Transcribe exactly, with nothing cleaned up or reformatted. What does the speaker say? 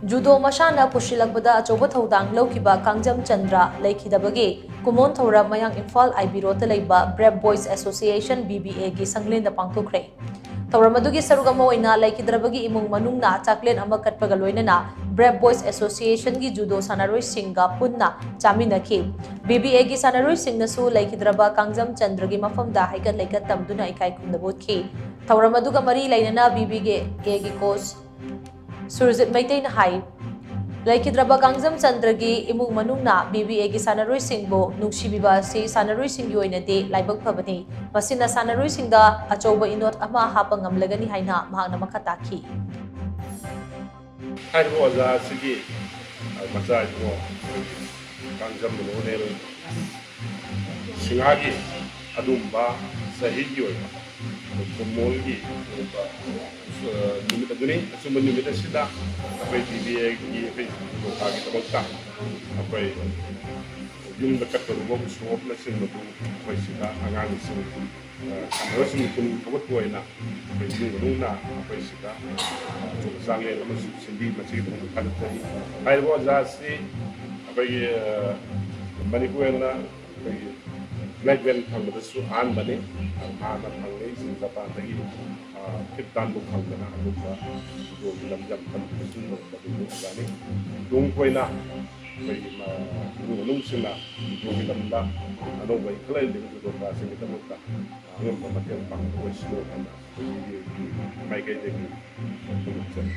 Judo ꯃꯁꯥꯟꯅ ꯄꯨꯁꯤꯜꯂꯛꯄꯗ ꯑꯆꯧꯕ ꯊꯧꯗꯥꯡ ꯂꯧꯈꯤꯕ ꯀꯥꯡꯖꯝ ꯆꯟꯗ꯭ꯔ ꯂꯩꯈꯤꯗꯕꯒꯤ ꯀꯨꯃꯣꯟ ꯊꯧꯔꯝ ꯃꯌꯥꯡ ꯏꯝꯐꯥꯜ ꯑꯥꯏ ꯕꯤ ꯔꯣꯗꯇ ꯂꯩꯕ ꯕ꯭ꯔꯦꯞ ꯕꯣꯏꯁ ꯑꯦꯁꯣꯁꯤꯌꯦꯁꯟ, ꯕꯤ ꯕꯤ ꯑꯦꯒꯤ ꯁꯪꯂꯦꯟꯗ ꯄꯥꯡꯊꯣꯛꯈ꯭ꯔꯦ꯫ ꯊꯧꯔꯝ ꯑꯗꯨꯒꯤ ꯁꯔꯨꯛ ꯑꯃ ꯑꯣꯏꯅ ꯂꯩꯈꯤꯗ꯭ꯔꯕꯒꯤ ꯏꯃꯨꯡ ꯃꯅꯨꯡꯅ ꯆꯥꯛꯂꯦꯟ ꯑꯃ ꯀꯠꯄꯒ ꯂꯣꯏꯅꯅ ꯕ꯭ꯔꯦꯞ ꯕꯣꯏꯁ ꯑꯦꯁꯣꯁꯤꯌꯦꯁꯟꯒꯤ ꯖꯨꯗꯣ ꯁꯥꯟꯅꯔꯣꯏꯁꯤꯡꯒ ꯄꯨꯟꯅ ꯆꯥꯃꯤꯟꯅꯈꯤ꯫ ꯕꯤ ꯕꯤ ꯑꯦꯒꯤ ꯁꯥꯟꯅꯔꯣꯏꯁꯤꯡꯅꯁꯨ ꯂꯩꯈꯤꯗ꯭ꯔꯕ ꯀꯥꯡꯖꯝ ꯆꯟꯗ꯭ꯔꯒꯤ ꯃꯐꯝꯗ ꯍꯩꯀꯠ ꯂꯩꯀꯠ ꯇꯝꯗꯨꯅ ꯏꯀꯥꯏ ꯈꯨꯝꯅꯕ ꯎꯠꯈꯤ꯫ ꯊꯧꯔꯝ ꯑꯗꯨꯒ ꯃꯔꯤ ꯂꯩꯅꯅ ꯕꯤ ꯕꯤ ꯑꯦꯒꯤ ꯀꯣꯆ ꯁꯨꯔꯖꯤꯠ ꯃꯩꯇꯩꯅ ꯍꯥꯏ, ꯂꯩꯈꯤꯗ꯭ꯔꯕ ꯀꯥꯡꯖꯝ ꯆꯟꯗ꯭ꯔꯒꯤ ꯏꯃꯨꯡ ꯃꯅꯨꯡꯅ ꯕꯤ ꯕꯤ ꯑꯦꯒꯤ ꯁꯥꯟꯅꯔꯣꯏꯁꯤꯡꯕꯨ ꯅꯨꯡꯁꯤꯕꯤꯕ ꯑꯁꯤ ꯁꯥꯟꯅꯔꯣꯏꯁꯤꯡꯒꯤ ꯑꯣꯏꯅꯗꯤ ꯂꯥꯏꯕꯛ ꯐꯕꯅꯤ꯫ ꯃꯁꯤꯅ ꯁꯥꯟꯅꯔꯣꯏꯁꯤꯡꯗ ꯑꯆꯧꯕ ꯏꯅꯣꯠ ꯑꯃ ꯍꯥꯞꯄ ꯉꯝꯂꯒꯅꯤ ꯍꯥꯏꯅ ꯃꯍꯥꯛꯅ ꯃꯈꯥ ꯇꯥꯈꯤ꯫ ꯍꯥꯏꯔꯤꯕ ꯑꯣꯖꯥ ꯑꯁꯤꯒꯤ, ꯑ, ꯃꯆꯥ ꯏꯕꯨꯡꯉꯣ ꯑꯩꯈꯣꯏꯒꯤ ꯀꯥꯡꯖꯝ ꯔꯣꯅꯦꯜ ꯁꯤꯡꯍꯥꯒꯤ ꯑꯗꯨꯒꯨꯝꯕ ꯆꯍꯤꯒꯤ ꯑꯣꯏꯕ ꯀꯨꯃꯣꯜꯒꯤ ꯑꯣꯏꯕ, ꯑ, ꯅꯨꯃꯤꯠ ꯑꯗꯨꯅꯤ꯫ ꯑꯆꯨꯝꯕ ꯅꯨꯃꯤꯠ ꯑꯁꯤꯗ ꯑꯩꯈꯣꯏ ꯕꯤ ꯕꯤ ꯑꯦꯒꯤ ꯑꯩꯈꯣꯏ ꯖꯨꯗꯣꯀꯥꯒꯤꯗꯃꯛꯇ ꯑꯩꯈꯣꯏ ꯌꯨꯝꯗ ꯀꯠꯀꯗꯧꯕ ꯎꯁꯣꯞꯅꯆꯤꯡꯕꯗꯨ ꯑꯩꯈꯣꯏ ꯁꯤꯗ ꯑꯉꯥꯡꯁꯤꯡ, ꯑ, ꯁꯥꯟꯅꯔꯣꯏꯁꯤꯡ ꯄꯨꯛꯅꯤꯡ ꯊꯧꯒꯠꯄ ꯑꯣꯏꯅ ꯑꯩꯈꯣꯏ ꯏꯃꯨꯡ ꯃꯅꯨꯡꯅ ꯑꯩꯈꯣꯏ ꯁꯤꯗ, ꯑ, ꯑꯆꯧꯕ ꯆꯥꯡꯂꯦꯟ ꯑꯃꯁꯨ ꯁꯤꯟꯕꯤ, ꯃꯁꯤꯒꯤꯗꯃꯛꯇ ꯊꯥꯒꯠꯆꯔꯤ꯫ ꯍꯥꯏꯔꯤꯕ ꯑꯣꯖꯥ ꯑꯁꯤ ꯑꯩꯈꯣꯏꯒꯤ, ꯑ, ꯃꯅꯤꯄꯨꯔ ꯑꯣꯏꯅ ꯑꯩꯈꯣꯏꯒꯤ ꯕ꯭ꯂꯦꯛ ꯕꯦꯜꯠ ꯐꯪꯕꯗꯁꯨ ꯑꯍꯥꯟꯕꯅꯤ꯫ ꯍꯥꯟꯅ ꯐꯪꯉꯤ ꯖꯄꯥꯟꯗꯒꯤ, ꯑ, ꯐꯤꯐ ꯗꯥꯟꯕꯨ ꯐꯪꯗꯅ ꯑꯗꯨꯒꯨꯝꯕ ꯖꯨꯗꯣꯒꯤ ꯂꯝꯗ ꯌꯥꯝ ꯀꯟꯕꯁꯨ ꯃꯗꯨꯒꯤ ꯑꯣꯖꯥꯅꯤ꯫ ꯇꯨꯡ ꯀꯣꯏꯅ ꯑꯩꯈꯣꯏꯒꯤ, ꯑ, ꯏꯃꯨꯡ ꯃꯅꯨꯡꯁꯤꯡꯅ ꯖꯨꯗꯣꯒꯤ ꯂꯝꯗ ꯑꯅꯧꯕ ꯏꯟꯈꯠꯂꯛꯂꯤꯕ ꯖꯨꯗꯣꯀꯥꯁꯤꯡꯒꯤꯗꯃꯛꯇ ꯑꯉꯝꯕ ꯃꯇꯦꯡ ꯄꯥꯡꯕ ꯑꯣꯏꯁꯅꯨ ꯍꯥꯏꯅ ꯑꯩꯈꯣꯏꯒꯤ ꯃꯥꯏꯀꯩꯗꯒꯤ ꯈꯨꯔꯨꯝꯖꯔꯤ꯫